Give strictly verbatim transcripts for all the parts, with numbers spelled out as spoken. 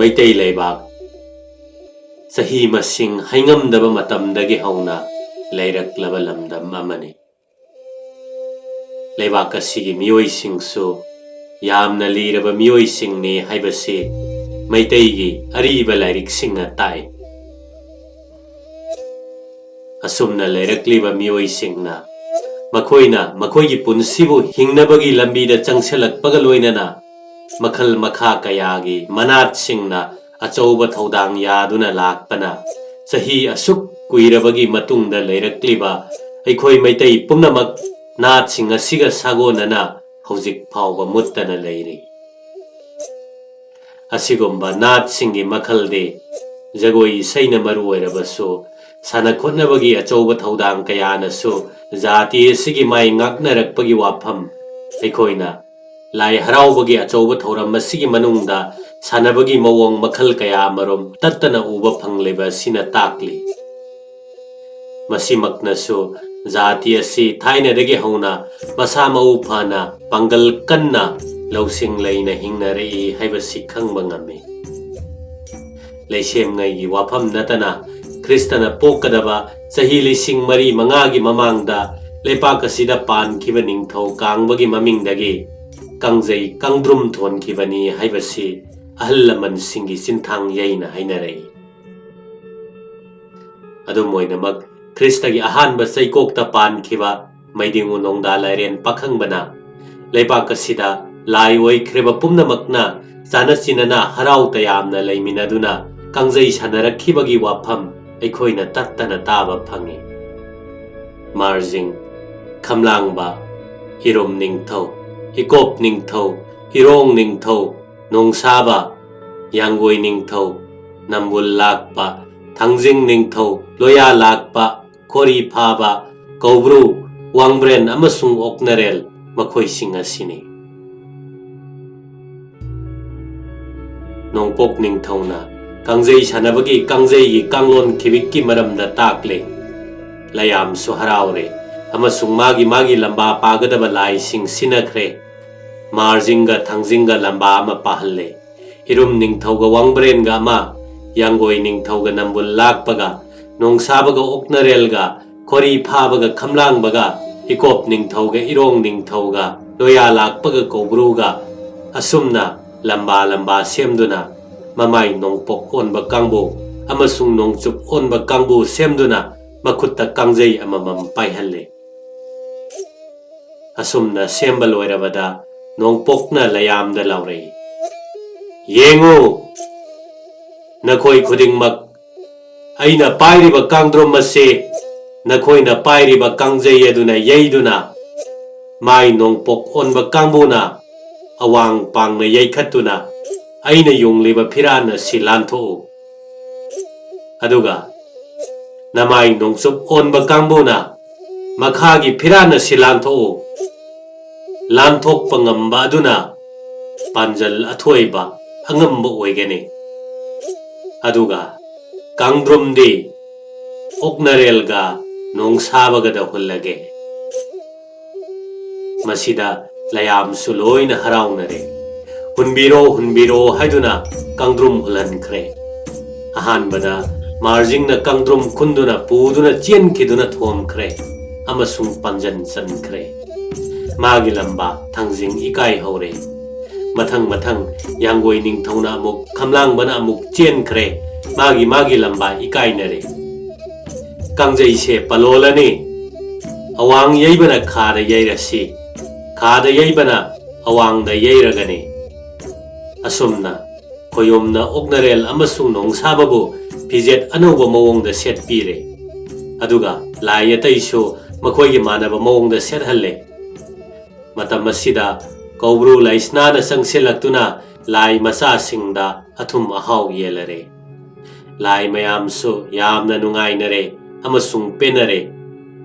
ꯃꯩꯇꯩ ꯂꯩꯕꯥꯛ ꯆꯍꯤ ꯃꯁꯤꯡ ꯍꯩꯉꯝꯗꯕ ꯃꯇꯝꯗꯒꯤ ꯍꯧꯅ ꯂꯩꯔꯛꯂꯕ ꯂꯝꯗꯝ ꯑꯃꯅꯤ꯫ ꯂꯩꯕꯥꯛ ꯑꯁꯤꯒꯤ ꯃꯤꯑꯣꯏꯁꯤꯡꯁꯨ ꯌꯥꯝꯅ ꯂꯤꯔꯕ ꯃꯤꯑꯣꯏꯁꯤꯡꯅꯤ ꯍꯥꯏꯕꯁꯤ ꯃꯩꯇꯩꯒꯤ ꯑꯔꯤꯕ ꯂꯥꯏꯔꯤꯛꯁꯤꯡꯅ ꯇꯥꯛꯏ꯫ ꯑꯁꯨꯝꯅ ꯂꯩꯔꯛꯂꯤꯕ ꯃꯤꯑꯣꯏꯁꯤꯡꯅ ꯃꯈꯣꯏꯅ ꯃꯈꯣꯏꯒꯤ ꯄꯨꯟꯁꯤꯕꯨ ꯍꯤꯡꯅꯕꯒꯤ ꯂꯝꯕꯤꯗ ꯆꯪꯁꯤꯜꯂꯛꯄꯒ ꯂꯣꯏꯅꯅ ꯃꯈꯜ ꯃꯈꯥ ꯀꯌꯥꯒꯤ ꯃꯅꯥꯠꯁꯤꯡꯅ ꯑꯆꯧꯕ ꯊꯧꯗꯥꯡ ꯌꯥꯗꯨꯅ ꯂꯥꯛꯄꯅ ꯆꯍꯤ ꯑꯁꯨꯛ ꯀꯨꯏꯔꯕꯒꯤ ꯃꯇꯨꯡꯗ ꯂꯩꯔꯛꯂꯤꯕ ꯑꯩꯈꯣꯏ ꯃꯩꯇꯩ ꯄꯨꯝꯅꯃꯛ ꯅꯥꯠꯁꯤꯡ ꯑꯁꯤꯒ ꯁꯥꯒꯣꯟꯅꯅ ꯍꯧꯖꯤꯛ ꯐꯥꯎꯕ ꯃꯨꯠꯇꯅ ꯂꯩꯔꯤ꯫ ꯑꯁꯤꯒꯨꯝꯕ ꯅꯥꯠꯁꯤꯡꯒꯤ ꯃꯈꯜꯗꯤ ꯖꯒꯣꯏ ꯏꯁꯩꯅ ꯃꯔꯨ ꯑꯣꯏꯔꯕꯁꯨ, ꯁꯥꯟꯅ ꯈꯣꯠꯅꯕꯒꯤ ꯑꯆꯧꯕ ꯊꯧꯗꯥꯡ ꯀꯌꯥꯅꯁꯨ ꯖꯥꯇꯤ ꯑꯁꯤꯒꯤ ꯃꯥꯏ ꯉꯥꯛꯅꯔꯛꯄꯒꯤ ꯋꯥꯐꯝ ꯑꯩꯈꯣꯏꯅ ꯂꯥꯏ ꯍꯔꯥꯎꯕꯒꯤ ꯑꯆꯧꯕ ꯊꯧꯔꯝ ꯑꯁꯤꯒꯤ ꯃꯅꯨꯡꯗ ꯁꯥꯟꯅꯕꯒꯤ ꯃꯑꯣꯡ ꯃꯈꯜ ꯀꯌꯥ ꯑꯃꯔꯣꯝ ꯇꯠꯇꯅ ꯎꯕ ꯐꯪꯂꯤꯕ ꯑꯁꯤꯅ ꯇꯥꯛꯂꯤ꯫ ꯃꯁꯤꯃꯛꯅꯁꯨ ꯖꯥꯇꯤ ꯑꯁꯤ ꯊꯥꯏꯅꯗꯒꯤ ꯍꯧꯅ ꯃꯁꯥ ꯃꯎ ꯐꯅ, ꯄꯥꯡꯒꯜ ꯀꯟꯅ, ꯂꯧꯁꯤꯡ ꯂꯩꯅ ꯍꯤꯡꯅꯔꯛꯏ ꯍꯥꯏꯕꯁꯤ ꯈꯪꯕ ꯉꯝꯃꯤ꯫ ꯂꯩꯁꯦꯝꯉꯩꯒꯤ ꯋꯥꯐꯝ ꯅꯠꯇꯅ, ꯈ꯭ꯔꯤꯁꯇꯅ ꯄꯣꯛꯀꯗꯕ ꯆꯍꯤ ꯂꯤꯁꯤꯡ ꯃꯔꯤ ꯃꯉꯥꯒꯤ ꯃꯃꯥꯡꯗ ꯂꯩꯄꯥꯛ ꯑꯁꯤꯗ ꯄꯥꯟꯈꯤꯕ ꯅꯤꯡꯊꯧ ꯀꯥꯡꯕꯒꯤ ꯃꯃꯤꯡꯗꯒꯤ ꯀꯥꯡꯖꯩ ꯀꯥꯡꯗ꯭ꯔꯨꯝ ꯊꯣꯟꯈꯤꯕꯅꯤ ꯍꯥꯏꯕꯁꯤ ꯑꯍꯜ ꯂꯃꯟꯁꯤꯡꯒꯤ ꯆꯤꯟꯊꯥꯡ ꯌꯩꯅ ꯍꯥꯏꯅꯔꯛꯏ꯫ ꯑꯗꯨꯝ ꯑꯣꯏꯅꯃꯛ, ꯈ꯭ꯔꯤꯁꯇꯒꯤ ꯑꯍꯥꯟꯕ ꯆꯩꯀꯣꯛꯇ ꯄꯥꯟꯈꯤꯕ ꯃꯩꯗꯤꯡꯉꯨ ꯅꯣꯡꯗꯥ ꯂꯥꯏꯔꯦꯟ ꯄꯥꯈꯪꯕꯅ ꯂꯩꯕꯥꯛ ꯑꯁꯤꯗ ꯂꯥꯏ ꯑꯣꯏꯈ꯭ꯔꯤꯕ ꯄꯨꯝꯅꯃꯛꯅ ꯆꯥꯅ ꯆꯤꯟꯅꯅ ꯍꯔꯥꯎ ꯇꯌꯥꯝꯅ ꯂꯩꯃꯤꯟꯅꯗꯨꯅ ꯀꯥꯡꯖꯩ ꯁꯥꯟꯅꯔꯛꯈꯤꯕꯒꯤ ꯋꯥꯐꯝ ꯑꯩꯈꯣꯏꯅ ꯇꯠꯇꯅ ꯇꯥꯕ ꯐꯪꯏ꯫ ꯃꯥꯔꯖꯤꯡ, ꯈꯝꯂꯥꯡꯕ, ꯍꯤꯔꯨꯝ ꯅꯤꯡꯊꯧ, ꯍꯤꯀꯣꯞ ꯅꯤꯡꯊꯧ, ꯍꯤꯔꯣꯡ ꯅꯤꯡꯊꯧ, ꯅꯣꯡꯁꯥꯕ, ꯌꯥꯡꯒꯣꯏ ꯅꯤꯡꯊꯧ, ꯅꯝꯕꯨꯜ ꯂꯥꯛꯄ, ꯊꯥꯡꯖꯤꯡ ꯅꯤꯡꯊꯧ, ꯂꯣꯌꯥ ꯂꯥꯛꯄ, ꯈꯣꯔꯤ ꯐꯥꯕ, ꯀꯧꯕ꯭ꯔꯨ, ꯋꯥꯡꯕ꯭ꯔꯦꯟ ꯑꯃꯁꯨꯡ ꯑꯣꯛꯅꯔꯦꯜ ꯃꯈꯣꯏꯁꯤꯡ ꯑꯁꯤꯅꯤ꯫ ꯅꯣꯡꯄꯣꯛ ꯅꯤꯡꯊꯧꯅ ꯀꯥꯡꯖꯩ ꯁꯥꯟꯅꯕꯒꯤ ꯀꯥꯡꯖꯩꯒꯤ ꯀꯥꯡꯂꯣꯟ ꯈꯤꯕꯤꯛꯀꯤ ꯃꯔꯝꯗ ꯇꯥꯛꯂꯦ꯫ ꯂꯌꯥꯝꯁꯨ ꯍꯔꯥꯎꯔꯦ ꯑꯃꯁꯨꯡ ꯃꯥꯒꯤ ꯃꯥꯒꯤ ꯂꯝꯕꯥ ꯄꯥꯒꯗꯕ ꯂꯥꯏꯁꯤꯡ ꯁꯤꯟꯅꯈ꯭ꯔꯦ꯫ ꯃꯥꯔꯖꯤꯡꯒ ꯊꯥꯡꯖꯤꯡꯒ ꯂꯝꯕꯥ ꯑꯃ ꯄꯥꯍꯜꯂꯦ꯫ ꯏꯔꯨꯝ ꯅꯤꯡꯊꯧꯒ ꯋꯥꯡꯕ꯭ꯔꯦꯟꯒ ꯑꯃ, ꯌꯥꯡꯒꯣꯏ ꯅꯤꯡꯊꯧꯒ ꯅꯝꯕꯨꯜ ꯂꯥꯛꯄꯒ, ꯅꯣꯡꯁꯥꯕꯒ ꯑꯣꯛꯅꯔꯦꯜꯒ, ꯈꯣꯔꯤ ꯐꯥꯕꯒ ꯈꯝꯂꯥꯡꯕꯒ, ꯏꯀꯣꯞ ꯅꯤꯡꯊꯧꯒ ꯏꯔꯣꯡ ꯅꯤꯡꯊꯧꯒ, ꯂꯣꯌꯥ ꯂꯥꯛꯄꯒ ꯀꯧꯕ꯭ꯔꯨꯒ, ꯑꯁꯨꯝꯅ ꯂꯝꯕꯥ ꯂꯝꯕꯥ ꯁꯦꯝꯗꯨꯅ ꯃꯃꯥꯏ ꯅꯣꯡꯄꯣꯛ ꯑꯣꯟꯕ ꯀꯥꯡꯕꯨ ꯑꯃꯁꯨꯡ ꯅꯣꯡꯆꯨꯞ ꯑꯣꯟꯕ ꯀꯥꯡꯕꯨ ꯁꯦꯝꯗꯨꯅ ꯃꯈꯨꯠꯇ ꯀꯥꯡꯖꯩ ꯑꯃꯃꯝ ꯄꯥꯏꯍꯜꯂꯦ꯫ ꯑꯁꯨꯝꯅ ꯁꯦꯝꯕ ꯂꯣꯏꯔꯕꯗ ꯅꯣꯡꯄꯣꯛꯅ ꯂꯌꯥꯝꯗ ꯂꯥꯎꯔꯛꯏ, "ꯌꯦꯡꯉꯨ, ꯅꯈꯣꯏ ꯈꯨꯗꯤꯡꯃꯛ, ꯑꯩꯅ ꯄꯥꯏꯔꯤꯕ ꯀꯥꯡꯗ꯭ꯔꯨꯝ ꯑꯁꯤ ꯅꯈꯣꯏꯅ ꯄꯥꯏꯔꯤꯕ ꯀꯥꯡꯖꯩ ꯑꯗꯨꯅ ꯌꯩꯗꯨꯅ ꯃꯥꯏ ꯅꯣꯡꯄꯣꯛ ꯑꯣꯟꯕ ꯀꯥꯡꯕꯨꯅ ꯑꯋꯥꯡ ꯄꯥꯡꯅ ꯌꯩꯈꯠꯇꯨꯅ ꯑꯩꯅ ꯌꯨꯡꯂꯤꯕ ꯐꯤꯔꯥꯟ ꯑꯁꯤ ꯂꯥꯟꯊꯣꯛꯎ꯫ ꯑꯗꯨꯒ ꯅꯃꯥꯏ ꯅꯣꯡꯆꯨꯞ ꯑꯣꯟꯕ ꯀꯥꯡꯕꯨꯅ ꯃꯈꯥꯒꯤ ꯐꯤꯔꯥꯟ ꯑꯁꯤ ꯂꯥꯟꯊꯣꯛꯎ꯫ ꯂꯥꯟꯊꯣꯛꯄ ꯉꯝꯕ ꯑꯗꯨꯅ ꯄꯥꯟꯖꯜ ꯑꯊꯣꯏꯕ ꯑꯉꯝꯕ ꯑꯣꯏꯒꯅꯤ꯫ ꯑꯗꯨꯒ ꯀꯥꯡꯗ꯭ꯔꯨꯝꯗꯤ ꯑꯣꯛꯅꯔꯦꯜꯒ ꯅꯣꯡꯁꯥꯕꯒꯗ ꯍꯨꯜꯂꯒꯦ꯫" ꯃꯁꯤꯗ ꯂꯌꯥꯝꯁꯨ ꯂꯣꯏꯅ ꯍꯔꯥꯎꯅꯔꯦ꯫ "ꯍꯨꯟꯕꯤꯔꯣ, ꯍꯨꯟꯕꯤꯔꯣ" ꯍꯥꯏꯗꯨꯅ ꯀꯥꯡꯗ꯭ꯔꯨꯝ ꯍꯨꯜꯍꯟꯈ꯭ꯔꯦ꯫ ꯑꯍꯥꯟꯕꯗ ꯃꯥꯔꯖꯤꯡꯅ ꯀꯥꯡꯗ꯭ꯔꯨꯝ ꯈꯨꯟꯗꯨꯅ ꯄꯨꯗꯨꯅ ꯆꯦꯟꯈꯤꯗꯨꯅ ꯊꯣꯝꯈ꯭ꯔꯦ ꯑꯃꯁꯨꯡ ꯄꯥꯟꯖꯟ ꯆꯟꯈ꯭ꯔꯦ꯫ ꯃꯥꯒꯤ ꯂꯝꯕꯥ ꯊꯥꯡꯖꯤꯡ ꯏꯀꯥꯏ ꯍꯧꯔꯦ꯫ ꯃꯊꯪ ꯃꯊꯪ ꯌꯥꯡꯒꯣꯏ ꯅꯤꯡꯊꯧꯅ ꯑꯃꯨꯛ, ꯈꯝꯂꯥꯡꯕꯅ ꯑꯃꯨꯛ ꯆꯦꯟꯈ꯭ꯔꯦ꯫ ꯃꯥꯒꯤ ꯃꯥꯒꯤ ꯂꯝꯕꯥ ꯏꯀꯥꯏꯅꯔꯦ꯫ ꯀꯥꯡꯖꯩꯁꯦ ꯄꯂꯣꯜ ꯑꯅꯤ, ꯑꯋꯥꯡ ꯌꯩꯕꯅ ꯈꯥꯗ ꯌꯩꯔꯁꯤ, ꯈꯥꯗ ꯌꯩꯕꯅ ꯑꯋꯥꯡꯗ ꯌꯩꯔꯒꯅꯤ꯫ ꯑꯁꯨꯝꯅ ꯈꯣꯌꯣꯝꯅ ꯑꯣꯛꯅꯔꯦꯜ ꯑꯃꯁꯨꯡ ꯅꯣꯡꯁꯥꯕꯕꯨ ꯐꯤꯖꯦꯠ ꯑꯅꯧꯕ ꯃꯑꯣꯡꯗ ꯁꯦꯠꯄꯤꯔꯦ꯫ ꯑꯗꯨꯒ ꯂꯥꯏ ꯑꯇꯩꯁꯨ ꯃꯈꯣꯏꯒꯤ ꯃꯥꯟꯅꯕ ꯃꯑꯣꯡꯗ ꯁꯦꯠꯍꯜꯂꯦ꯫ ꯃꯇꯝ ꯑꯁꯤꯗ ꯀꯧꯕ꯭ꯔꯨ ꯂꯩꯁꯅꯥꯅ ꯆꯪꯁꯤꯜꯂꯛꯇꯨꯅ ꯂꯥꯏ ꯃꯆꯥꯁꯤꯡꯗ ꯑꯊꯨꯝ ꯑꯍꯥꯎ ꯌꯦꯜꯂꯔꯦ꯫ ꯂꯥꯏ ꯃꯌꯥꯝꯁꯨ ꯌꯥꯝꯅ ꯅꯨꯡꯉꯥꯏꯅꯔꯦ ꯑꯃꯁꯨꯡ ꯄꯦꯟꯅꯔꯦ꯫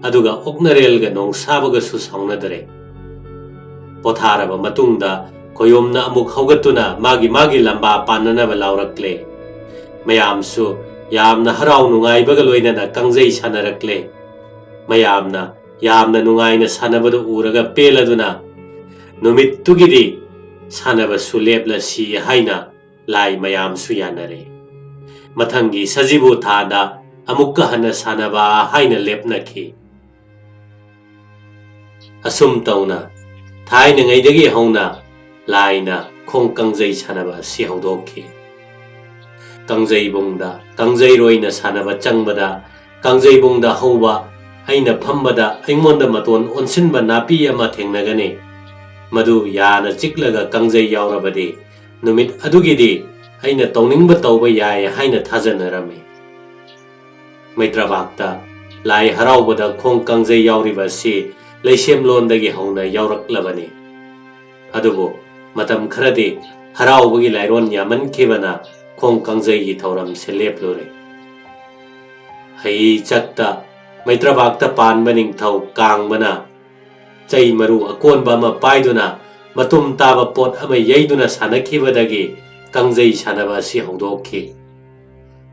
ꯑꯗꯨꯒ ꯑꯣꯛꯅꯔꯦꯜꯒ ꯅꯣꯡꯁꯥꯕꯒꯁꯨ ꯁꯥꯎꯅꯗꯔꯦ꯫ ꯄꯣꯊꯥꯔꯕ ꯃꯇꯨꯡꯗ ꯈꯣꯌꯣꯝꯅ ꯑꯃꯨꯛ ꯍꯧꯒꯠꯇꯨꯅ ꯃꯥꯒꯤ ꯃꯥꯒꯤ ꯂꯝꯕꯥ ꯄꯥꯟꯅꯅꯕ ꯂꯥꯎꯔꯛꯂꯦ꯫ ꯃꯌꯥꯝꯁꯨ ꯌꯥꯝꯅ ꯍꯔꯥꯎ ꯅꯨꯡꯉꯥꯏꯕꯒ ꯂꯣꯏꯅꯅ ꯀꯥꯡꯖꯩ ꯁꯥꯟꯅꯔꯛꯂꯦ꯫ ꯃꯌꯥꯝꯅ ꯌꯥꯝꯅ ꯅꯨꯡꯉꯥꯏꯅ ꯁꯥꯟꯅꯕꯗꯨ ꯎꯔꯒ ꯄꯦꯜꯂꯗꯨꯅ, "ꯅꯨꯃꯤꯠꯇꯨꯒꯤꯗꯤ ꯁꯥꯟꯅꯕꯁꯨ ꯂꯦꯞꯂꯁꯤ" ꯍꯥꯏꯅ ꯂꯥꯏ ꯃꯌꯥꯝꯁꯨ ꯌꯥꯅꯔꯦ꯫ ꯃꯊꯪꯒꯤ ꯁꯖꯤꯕꯨ ꯊꯥꯗ ꯑꯃꯨꯛꯀ ꯍꯟꯅ ꯁꯥꯟꯅꯕ ꯍꯥꯏꯅ ꯂꯦꯞꯅꯈꯤ꯫ ꯑꯁꯨꯝ ꯇꯧꯅ ꯊꯥꯏꯅꯉꯩꯗꯒꯤ ꯍꯧꯅ ꯂꯥꯏꯅ ꯈꯣꯡ ꯀꯥꯡꯖꯩ ꯁꯥꯟꯅꯕ ꯑꯁꯤ ꯍꯧꯗꯣꯛꯈꯤ꯫ ꯀꯥꯡꯖꯩꯕꯨꯡꯗ ꯀꯥꯡꯖꯩꯔꯣꯏꯅ ꯁꯥꯟꯅꯕ ꯆꯪꯕꯗ ꯀꯥꯡꯖꯩꯕꯨꯡꯗ ꯍꯧꯕ ꯑꯩꯅ ꯐꯝꯕꯗ ꯑꯩꯉꯣꯟꯗ ꯃꯇꯣꯟ ꯑꯣꯟꯁꯤꯟꯕ ꯅꯥꯄꯤ ꯑꯃ ꯊꯦꯡꯅꯒꯅꯤ꯫ ꯃꯗꯨ ꯌꯥꯅ ꯆꯤꯛꯂꯒ ꯀꯥꯡꯖꯩ ꯌꯥꯎꯔꯕꯗꯤ ꯅꯨꯃꯤꯠ ꯑꯗꯨꯒꯤꯗꯤ ꯑꯩꯅ ꯇꯧꯅꯤꯡꯕ ꯇꯧꯕ ꯌꯥꯏ ꯍꯥꯏꯅ ꯊꯥꯖꯅꯔꯝꯃꯤ꯫ ꯃꯩꯇ꯭ꯔꯕꯥꯛꯇ ꯂꯥꯏ ꯍꯔꯥꯎꯕꯗ ꯈꯣꯡ ꯀꯥꯡꯖꯩ ꯌꯥꯎꯔꯤꯕ ꯑꯁꯤ ꯂꯩꯁꯦꯝꯂꯣꯟꯗꯒꯤ ꯍꯧꯅ ꯌꯥꯎꯔꯛꯂꯕꯅꯤ꯫ ꯑꯗꯨꯕꯨ ꯃꯇꯝ ꯈꯔꯗꯤ ꯍꯔꯥꯎꯕꯒꯤ ꯂꯥꯏꯔꯣꯟ ꯌꯥꯝꯃꯟꯈꯤꯕꯅ ꯈꯣꯡ ꯀꯥꯡꯖꯩꯒꯤ ꯊꯧꯔꯝꯁꯦ ꯂꯦꯞꯂꯨꯔꯦ꯫ ꯍꯩ ꯆꯠꯇ ꯃꯩꯇ꯭ꯔꯕꯥꯛꯇ ꯄꯥꯟꯕ ꯅꯤꯡꯊꯧ ꯀꯥꯡꯕꯅ ꯆꯩ ꯃꯔꯨ ꯑꯀꯣꯟꯕ ꯑꯃ ꯄꯥꯏꯗꯨꯅ ꯃꯇꯨꯝ ꯇꯥꯕ ꯄꯣꯠ ꯑꯃ ꯌꯩꯗꯨꯅ ꯁꯥꯟꯅꯈꯤꯕꯗꯒꯤ ꯀꯥꯡꯖꯩ ꯁꯥꯟꯅꯕ ꯑꯁꯤ ꯍꯧꯗꯣꯛꯈꯤ꯫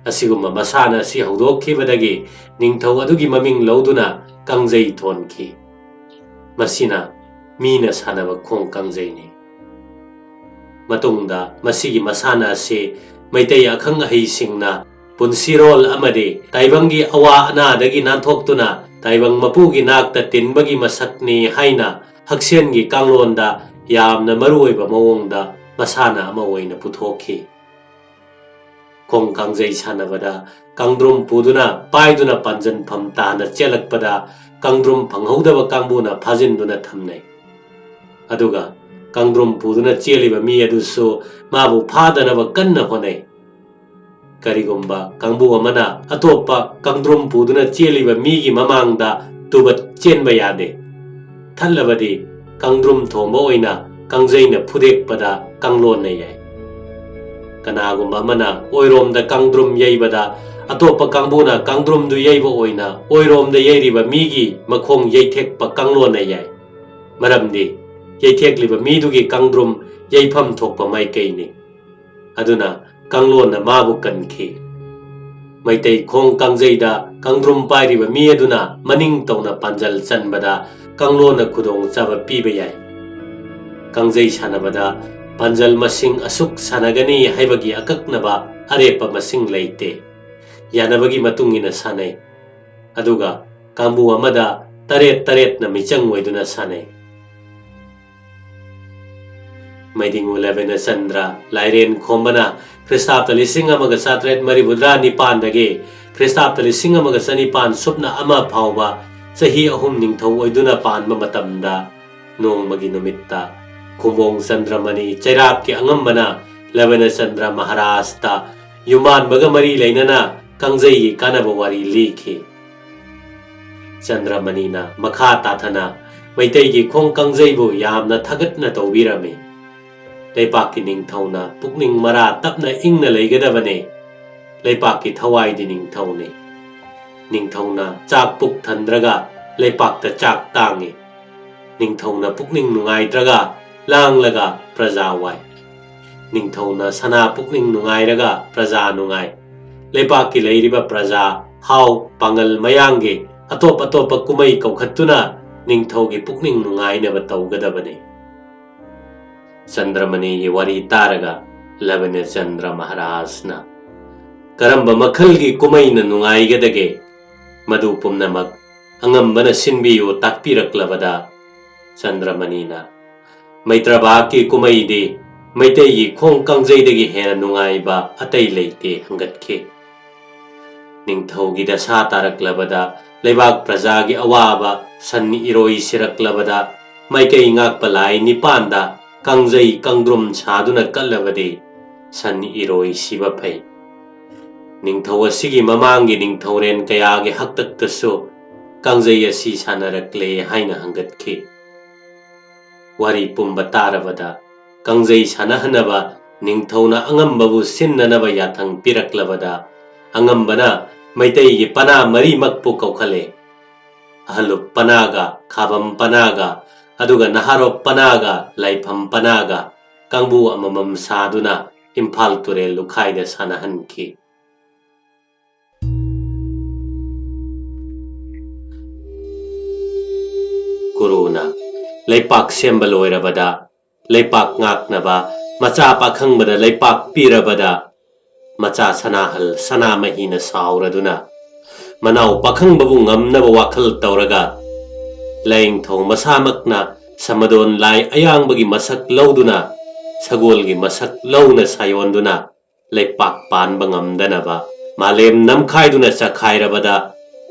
ꯑꯁꯤꯒꯨꯝꯕ ꯃꯁꯥꯟꯅ ꯑꯁꯤ ꯍꯧꯗꯣꯛꯈꯤꯕꯗꯒꯤ ꯅꯤꯡꯊꯧ ꯑꯗꯨꯒꯤ ꯃꯃꯤꯡ ꯂꯧꯗꯨꯅ ꯀꯥꯡꯖꯩ ꯊꯣꯟꯈꯤ꯫ ꯃꯁꯤꯅ ꯃꯤꯅ ꯁꯥꯟꯅꯕ ꯈꯣꯡ ꯀꯥꯡꯖꯩꯅꯤ꯫ ꯃꯇꯨꯡꯗ ꯃꯁꯤꯒꯤ ꯃꯁꯥꯟꯅ ꯑꯁꯤ ꯃꯩꯇꯩ ꯑꯈꯪ ꯑꯍꯩꯁꯤꯡꯅ ꯄꯨꯟꯁꯤꯔꯣꯜ ꯑꯃꯗꯤ ꯇꯥꯏꯕꯪꯒꯤ ꯑꯋꯥ ꯑꯅꯥꯗꯒꯤ ꯅꯥꯟꯊꯣꯛꯇꯨꯅ ꯇꯥꯏꯕꯪ ꯃꯄꯨꯒꯤ ꯅꯥꯛꯇ ꯇꯤꯟꯕꯒꯤ ꯃꯁꯛꯅꯤ ꯍꯥꯏꯅ ꯍꯛꯁꯦꯜꯒꯤ ꯀꯥꯡꯂꯣꯟꯗ ꯌꯥꯝꯅ ꯃꯔꯨꯑꯣꯏꯕ ꯃꯑꯣꯡꯗ ꯃꯁꯥꯟꯅ ꯑꯃ ꯑꯣꯏꯅ ꯄꯨꯊꯣꯛꯈꯤ꯫ ꯈꯣꯡ ꯀꯥꯡꯖꯩ ꯁꯥꯟꯅꯕꯗ ꯀꯥꯡꯗ꯭ꯔꯨꯝ ꯄꯨꯗꯨꯅ ꯄꯥꯏꯗꯨꯅ ꯄꯥꯟꯖꯟꯐꯝ ꯇꯥꯅ ꯆꯦꯜꯂꯛꯄꯗ ꯀꯥꯡꯗ꯭ꯔꯨꯝ ꯐꯪꯍꯧꯗꯕ ꯀꯥꯡꯕꯨꯅ ꯐꯥꯖꯤꯟꯗꯨꯅ ꯊꯝꯅꯩ꯫ ꯑꯗꯨꯒ ꯀꯥꯡꯗ꯭ꯔꯨꯝ ꯄꯨꯗꯨꯅ ꯆꯦꯜꯂꯤꯕ ꯃꯤ ꯑꯗꯨꯁꯨ ꯃꯥꯕꯨ ꯐꯥꯗꯅꯕ ꯀꯟꯅ ꯍꯣꯠꯅꯩ꯫ ꯀꯔꯤꯒꯨꯝꯕ ꯀꯥꯡꯕꯨ ꯑꯃꯅ ꯑꯇꯣꯞꯄ ꯀꯥꯡꯗ꯭ꯔꯨꯝ ꯄꯨꯗꯨꯅ ꯆꯦꯜꯂꯤꯕ ꯃꯤꯒꯤ ꯃꯃꯥꯡꯗ ꯇꯨꯕꯠ ꯆꯦꯟꯕ ꯌꯥꯗꯦ꯫ ꯊꯠꯂꯕꯗꯤ ꯀꯥꯡꯗ꯭ꯔꯨꯝ ꯊꯣꯝꯕ ꯑꯣꯏꯅ ꯀꯥꯡꯖꯩꯅ ꯐꯨꯗꯦꯛꯄꯗ ꯀꯥꯡꯂꯣꯟꯅ ꯌꯥꯏ꯫ ꯀꯅꯥꯒꯨꯝꯕ ꯑꯃꯅ ꯑꯣꯏꯔꯣꯝꯗ ꯀꯥꯡꯗ꯭ꯔꯨꯝ ꯌꯩꯕꯗ ꯑꯇꯣꯞꯄ ꯀꯥꯡꯕꯨꯅ ꯀꯥꯡꯗ꯭ꯔꯨꯝꯗꯨ ꯌꯩꯕ ꯑꯣꯏꯅ ꯑꯣꯏꯔꯣꯝꯗ ꯌꯩꯔꯤꯕ ꯃꯤꯒꯤ ꯃꯈꯣꯡ ꯌꯩꯊꯦꯛꯄ ꯀꯥꯡꯂꯣꯟꯅ ꯌꯥꯏ꯫ ꯃꯔꯝꯗꯤ ꯌꯩꯊꯦꯛꯂꯤꯕ ꯃꯤꯗꯨꯒꯤ ꯀꯥꯡꯗ꯭ꯔꯨꯝ ꯌꯩꯐꯝ ꯊꯣꯛꯄ ꯃꯥꯏꯀꯩꯅꯤ꯫ ꯑꯗꯨꯅ ꯀꯥꯡꯂꯣꯟꯅ ꯃꯥꯕꯨ ꯀꯟꯈꯤ꯫ ꯃꯩꯇꯩ ꯈꯣꯡ ꯀꯥꯡꯖꯩꯗ ꯀꯥꯡꯗ꯭ꯔꯨꯝ ꯄꯥꯏꯔꯤꯕ ꯃꯤ ꯑꯗꯨꯅ ꯃꯅꯤꯡ ꯇꯧꯅ ꯄꯥꯟꯖꯜ ꯆꯟꯕꯗ ꯀꯥꯡꯂꯣꯟꯅ ꯈꯨꯗꯣꯡꯆꯥꯕ ꯄꯤꯕ ꯌꯥꯏ꯫ ꯀꯥꯡꯖꯩ ꯁꯥꯟꯅꯕꯗ ꯄꯥꯟꯖꯜ ꯃꯁꯤꯡ ꯑꯁꯨꯛ ꯁꯥꯟꯅꯒꯅꯤ ꯍꯥꯏꯕꯒꯤ ꯑꯀꯛꯅꯕ ꯑꯔꯦꯞꯄ ꯃꯁꯤꯡ ꯂꯩꯇꯦ꯫ ꯌꯥꯅꯕꯒꯤ ꯃꯇꯨꯡ ꯏꯟꯅ ꯁꯥꯟꯅꯩ꯫ ꯑꯗꯨꯒ ꯀꯥꯡꯕꯨ ꯑꯃꯗ ꯇꯔꯦꯠ ꯇꯔꯦꯠꯅ ꯃꯤꯆꯪ ꯑꯣꯏꯗꯨꯅ ꯁꯥꯟꯅꯩ꯫ ꯃꯩꯗꯤꯡꯉꯨ ꯂꯦꯕꯦꯅꯆꯟꯗ꯭ꯔ ꯂꯥꯏꯔꯦꯟ ꯈꯣꯝꯕꯅ ꯈ꯭ꯔꯤꯁꯇꯥꯕꯇ ꯂꯤꯁꯤꯡ ꯑꯃꯒ ꯆꯥꯇ꯭ꯔꯦꯠ ꯃꯔꯤꯐꯨꯇꯔꯥ ꯅꯤꯄꯥꯟꯗꯒꯤ ꯈ꯭ꯔꯤꯁꯇꯥꯕꯇ ꯂꯤꯁꯤꯡ ꯑꯃꯒ ꯆꯅꯤꯄꯥꯟ ꯁꯨꯞꯅ ꯑꯃ ꯐꯥꯎꯕ ꯆꯍꯤ ꯑꯍꯨꯝ ꯅꯤꯡꯊꯧ ꯑꯣꯏꯗꯨꯅ ꯄꯥꯟꯕ ꯃꯇꯝꯗ, ꯅꯣꯡꯃꯒꯤ ꯅꯨꯃꯤꯠꯇ ꯈꯨꯝꯕꯣꯡ ꯆꯟꯗ꯭ꯔꯃꯅꯤ ꯆꯩꯔꯥꯛꯀꯤ ꯑꯉꯝꯕꯅ ꯂꯦꯕꯦꯅꯆꯟꯗ꯭ꯔ ꯃꯍꯥꯔꯥꯖꯇ ꯌꯨꯝꯕꯥꯟꯕꯒ ꯃꯔꯤ ꯂꯩꯅꯅ ꯀꯥꯡꯖꯩꯒꯤ ꯀꯥꯟꯅꯕ ꯋꯥꯔꯤ ꯂꯤꯈꯤ꯫ ꯆꯟꯗ꯭ꯔꯃꯅꯤꯅ ꯃꯈꯥ ꯇꯥꯊꯅ ꯃꯩꯇꯩꯒꯤ ꯈꯣꯡ ꯀꯥꯡꯖꯩꯕꯨ ꯌꯥꯝꯅ ꯊꯥꯒꯠꯅ ꯇꯧꯕꯤꯔꯝꯃꯤ꯫ ꯂꯩꯄꯥꯛꯀꯤ ꯅꯤꯡꯊꯧꯅ ꯄꯨꯛꯅꯤꯡ ꯃꯔꯥ ꯇꯞꯅ ꯏꯪꯅ ꯂꯩꯒꯗꯕꯅꯤ꯫ ꯂꯩꯄꯥꯛꯀꯤ ꯊꯋꯥꯏꯗꯤ ꯅꯤꯡꯊꯧꯅꯤ꯫ ꯅꯤꯡꯊꯧꯅ ꯆꯥꯛ ꯄꯨꯛ ꯊꯟꯗ꯭ꯔꯒ ꯂꯩꯄꯥꯛꯇ ꯆꯥꯛ ꯇꯥꯡꯏ꯫ ꯅꯤꯡꯊꯧꯅ ꯄꯨꯛꯅꯤꯡ ꯅꯨꯡꯉꯥꯏꯇ꯭ꯔꯒ ꯂꯥꯡꯂꯒ ꯄ꯭ꯔꯖꯥ ꯋꯥꯏ꯫ ꯅꯤꯡꯊꯧꯅ ꯁꯅꯥ ꯄꯨꯛꯅꯤꯡ ꯅꯨꯡꯉꯥꯏꯔꯒ ꯄ꯭ꯔꯖꯥ ꯅꯨꯡꯉꯥꯏ꯫ ꯂꯩꯄꯥꯛꯀꯤ ꯂꯩꯔꯤꯕ ꯄ꯭ꯔꯖꯥ, ꯍꯥꯎ, ꯄꯥꯡꯒꯜ ꯃꯌꯥꯡꯒꯤ ꯑꯇꯣꯞ ꯑꯇꯣꯞꯄ ꯀꯨꯝꯍꯩ ꯀꯧꯈꯠꯇꯨꯅ ꯅꯤꯡꯊꯧꯒꯤ ꯄꯨꯛꯅꯤꯡ ꯅꯨꯡꯉꯥꯏꯅꯕ ꯇꯧꯒꯗꯕꯅꯤ꯫ ꯆꯟꯗ꯭ꯔꯃꯅꯤꯒꯤ ꯋꯥꯔꯤ ꯇꯥꯔꯒ ꯂꯕꯅꯆꯟꯗ꯭ꯔ ꯃꯍꯥꯔꯥꯖꯅ, "ꯀꯔꯝꯕ ꯃꯈꯜꯒꯤ ꯀꯨꯝꯍꯩꯅ ꯅꯨꯡꯉꯥꯏꯒꯗꯒꯦ? ꯃꯗꯨ ꯄꯨꯝꯅꯃꯛ ꯑꯉꯝꯕꯅ ꯁꯤꯟꯕꯤꯌꯨ" ꯇꯥꯛꯄꯤꯔꯛꯂꯕꯗ, ꯆꯟꯗ꯭ꯔꯃꯅꯤꯅ, "ꯃꯩꯇ꯭ꯔꯕꯥꯛꯀꯤ ꯀꯨꯝꯍꯩꯗꯤ ꯃꯩꯇꯩꯒꯤ ꯈꯣꯡ ꯀꯥꯡꯖꯩꯗꯒꯤ ꯍꯦꯟꯅ ꯅꯨꯡꯉꯥꯏꯕ ꯑꯇꯩ ꯂꯩꯇꯦ" ꯍꯪꯒꯠꯈꯤ꯫ ꯅꯤꯡꯊꯧꯒꯤ ꯗꯁꯥ ꯇꯥꯔꯛꯂꯕꯗ, ꯂꯩꯕꯥꯛ ꯄ꯭ꯔꯖꯥꯒꯤ ꯑꯋꯥꯕ ꯁꯟ ꯏꯔꯣꯏ ꯁꯤꯔꯛꯂꯕꯗ, ꯃꯥꯏꯀꯩ ꯉꯥꯛꯄ ꯂꯥꯏ ꯅꯤꯄꯥꯟꯗ ꯀꯥꯡꯖꯩ ꯀꯥꯡꯗ꯭ꯔꯨꯝ ꯁꯥꯗꯨꯅ ꯀꯠꯂꯕꯗꯤ ꯁꯟ ꯏꯔꯣꯏ ꯁꯤꯕ ꯐꯩ꯫ ꯅꯤꯡꯊꯧ ꯑꯁꯤꯒꯤ ꯃꯃꯥꯡꯒꯤ ꯅꯤꯡꯊꯧꯔꯦꯟ ꯀꯌꯥꯒꯤ ꯍꯥꯛꯇꯛꯇꯁꯨ ꯀꯥꯡꯖꯩ ꯑꯁꯤ ꯁꯥꯟꯅꯔꯛꯂꯦ ꯍꯥꯏꯅ ꯍꯪꯒꯠꯈꯤ꯫ ꯋꯥꯔꯤ ꯄꯨꯝꯕ ꯇꯥꯔꯕꯗ, ꯀꯥꯡꯖꯩ ꯁꯥꯟꯅꯍꯟꯅꯕ ꯅꯤꯡꯊꯧꯅ ꯑꯉꯝꯕꯕꯨ ꯁꯤꯟꯅꯅꯕ ꯌꯥꯊꯪ ꯄꯤꯔꯛꯂꯕꯗ, ꯑꯉꯝꯕꯅ ꯃꯩꯇꯩꯒꯤ ꯄꯅꯥ ꯃꯔꯤꯃꯛꯄꯨ ꯀꯧꯈꯠꯂꯦ꯫ ꯑꯍꯜꯂꯨꯞ ꯄꯅꯥꯒ, ꯈꯥꯕꯝ ꯄꯅꯥꯒ, ꯑꯗꯨꯒ ꯅꯍꯥꯔꯣꯞ ꯄꯅꯥꯒ, ꯂꯥꯏꯐꯝ ꯄꯅꯥꯒ ꯀꯥꯡꯕꯨ ꯑꯃꯃꯝ ꯁꯥꯗꯨꯅ ꯏꯝꯐꯥꯜ ꯇꯨꯔꯦꯜ ꯂꯨꯈꯥꯏꯗ ꯁꯥꯟꯅꯍꯟꯈꯤ꯫ ꯀꯨꯔꯨꯅ ꯂꯩꯄꯥꯛ ꯁꯦꯝꯕ ꯂꯣꯏꯔꯕꯗ, ꯂꯩꯄꯥꯛ ꯉꯥꯛꯅꯕ ꯃꯆꯥ ꯄꯥꯈꯪꯕꯗ ꯂꯩꯄꯥꯛ ꯄꯤꯔꯕꯗ, ꯃꯆꯥ ꯁꯅꯥꯍꯜ ꯁꯅꯥꯃꯍꯤꯅ ꯁꯥꯎꯔꯗꯨꯅ ꯃꯅꯥꯎ ꯄꯥꯈꯪꯕꯕꯨ ꯉꯝꯅꯕ ꯋꯥꯈꯜ ꯇꯧꯔꯒ, ꯂꯥꯏꯅꯤꯡꯊꯧ ꯃꯁꯥꯃꯛꯅ ꯁꯃꯗꯣꯟ ꯂꯥꯏ ꯑꯌꯥꯡꯕꯒꯤ ꯃꯁꯛ ꯂꯧꯗꯨꯅ, ꯁꯒꯣꯜꯒꯤ ꯃꯁꯛ ꯂꯧꯅ ꯁꯥꯌꯣꯟꯗꯨꯅ, ꯂꯩꯄꯥꯛ ꯄꯥꯟꯕ ꯉꯝꯗꯅꯕ ꯃꯥꯂꯦꯝ ꯅꯝꯈꯥꯏꯗꯨꯅ ꯆꯈꯥꯏꯔꯕꯗ,